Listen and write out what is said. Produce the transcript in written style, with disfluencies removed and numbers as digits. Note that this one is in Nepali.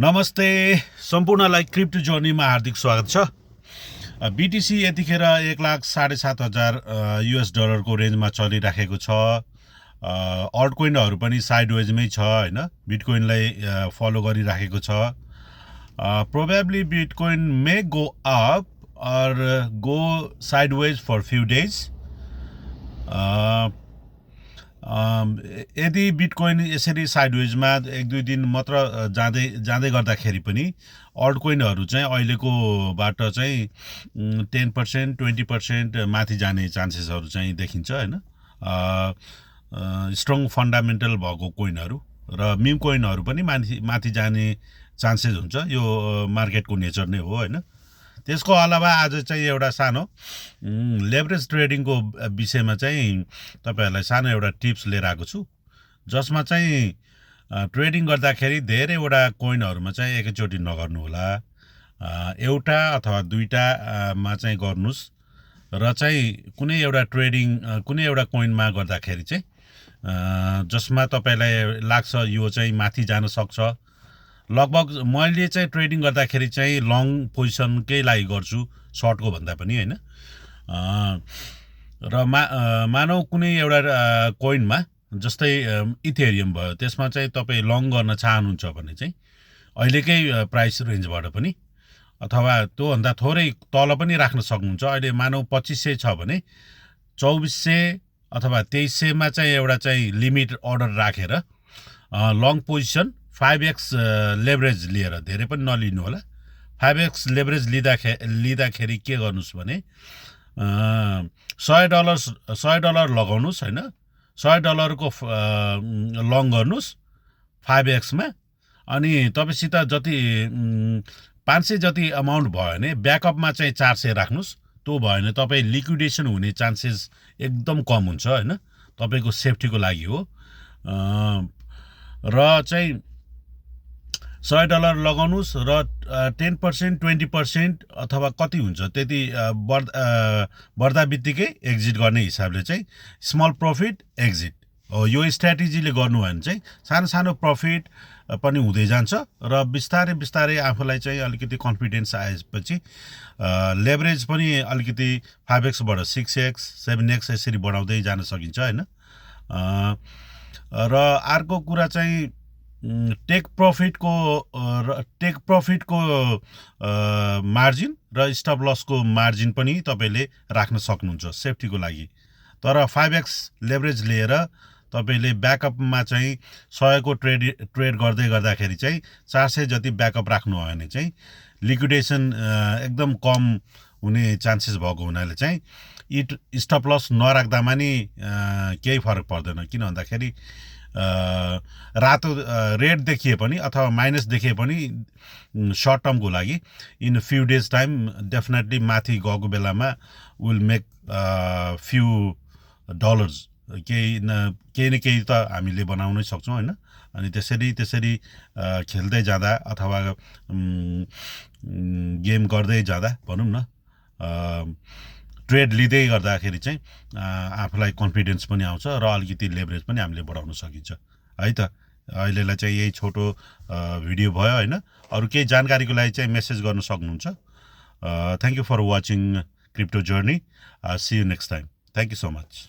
नमस्ते सम्पूर्णलाई क्रिप्टो जर्नीमा हार्दिक स्वागत छ। BTC यतिखेर 1,07,000 US डलरको रेन्जमा चलिराखेको छ। अल्टकोइनहरू पनि साइडवेजमै छ हैन, बिटकोइनलाई फलो गरिराखेको छ। Probably bitcoin may go up or go sideways for few days. यदि बिटकोइन यसरी साइडवेजमा 1-2 दिन मात्र जाँदै गर्दाखेरि पनि अल्टकोइनहरू चाहिँ अहिलेकोबाट चाहिँ 10% 20% माथि जाने चान्सेसहरू चाहिँ देखिन्छ हैन। स्ट्रङ फन्डामेन्टल भएको कोइनहरू र मिम कोइनहरू पनि माथि जाने चान्सेस हुन्छ। यो मार्केटको नेचर नै हो हैन। त्यसको अलावा आज चाहिँ एउटा सानो लेभरेज ट्रेडिङको विषयमा चाहिँ तपाईहरुलाई सानो एउटा टिप्स लिएर आएको छु, जसमा चाहिँ ट्रेडिङ गर्दाखेरि धेरैवटा कोइनहरुमा चाहिँ एकैचोटी नगर्नु होला। एउटा अथवा दुईटा मा चाहिँ गर्नुस् र चाहिँ कुनै एउटा कोइनमा गर्दाखेरि चाहिँ जसमा तपाईलाई लाग्छ यो चाहिँ माथि जान सक्छ। लगभग मैले चाहिँ ट्रेडिङ गर्दाखेरि चाहिँ लङ पोजिसनकै लागि गर्छु, सर्टको भन्दा पनि हैन। र मानौ कुनै एउटा कोइनमा जस्तै इथेरियम भयो, त्यसमा चाहिँ तपाई लङ गर्न चाहनुहुन्छ भने चाहिँ अहिलेकै प्राइस रेन्जबाट पनि अथवा त्यो भन्दा थोरै तल पनि राख्न सक्नुहुन्छ। अहिले मानौ 2500 छ भने 2400 अथवा 2300 मा चाहिँ एउटा चाहिँ लिमिट अर्डर राखेर लङ पोजिसन 5x लेभरेज लिएर, धेरै पनि नलिनु होला। 5x लेभरेज लिँदाखेरि के गर्नुस् भने $100 लगाउनुस् हैन। $100 को लङ गर्नुस् 5x मा। अनि तपाईसित जति 500 जति अमाउन्ट भयो भने ब्याकअपमा चाहिँ 400 राख्नुस्। त्यो भयो भने तपाई लिक्विडेसन हुने चान्सेस एकदम कम हुन्छ हैन, तपाईको सेफ्टीको लागि हो। र चाहिँ $100 लगाउनुस् र 10% 20% अथवा कति हुन्छ त्यति बढ्दा बित्तिकै एक्जिट गर्ने हिसाबले चाहिँ स्मल प्रॉफिट एक्जिट हो। यो स्ट्र्याटेजीले गर्नु भने चाहिँ सानो प्रॉफिट पनि हुँदै जान्छ र बिस्तारै आफूलाई चाहिँ अलिकति कन्फिडेन्स आएपछि लेभरेज पनि अलिकति 5x बाट 6x 7x यसरी बढाउँदै जान सकिन्छ हैन। र अर्को कुरा चाहिँ टेक प्रॉफिटको मार्जिन र स्टप लसको मार्जिन पनि तपाईले राख्न सक्नुहुन्छ सेफ्टीको लागि। तर 5x लेभरेज लिएर तपाईले ब्याकअपमा चाहिँ 100 को ट्रेड गर्दाखेरि चाहिँ 400 जति ब्याकअप राख्नु हो भने चाहिँ लिक्विडेसन एकदम कम हुने चान्सेस भएको हुनाले चाहिँ स्टप लस नराख्दामा नि केही फरक पर्दैन। किन भन्दाखेरि रातो रेड देखिए पनि अथवा माइनस देखिए पनि सर्ट टर्मको लागि in few days time definitely माथि गएको बेलामा विल मेक फ्यु डलर्स। केही न केही त हामीले बनाउनै सक्छौं हैन। अनि त्यसरी खेल्दै जाँदा अथवा गेम गर्दै जाँदा भनौं न ट्रेड लिँदै गर्दाखेरि चाहिँ आफूलाई कन्फिडेन्स पनि आउँछ र अलिकति लेभरेज पनि हामीले बढाउन सकिन्छ है त। अहिलेलाई चाहिँ यही छोटो भिडियो भयो हैन। अरु केही जानकारीको लागि चाहिँ मेसेज गर्न सक्नुहुन्छ। Thank you for watching crypto journey. See you next time. Thank you so much.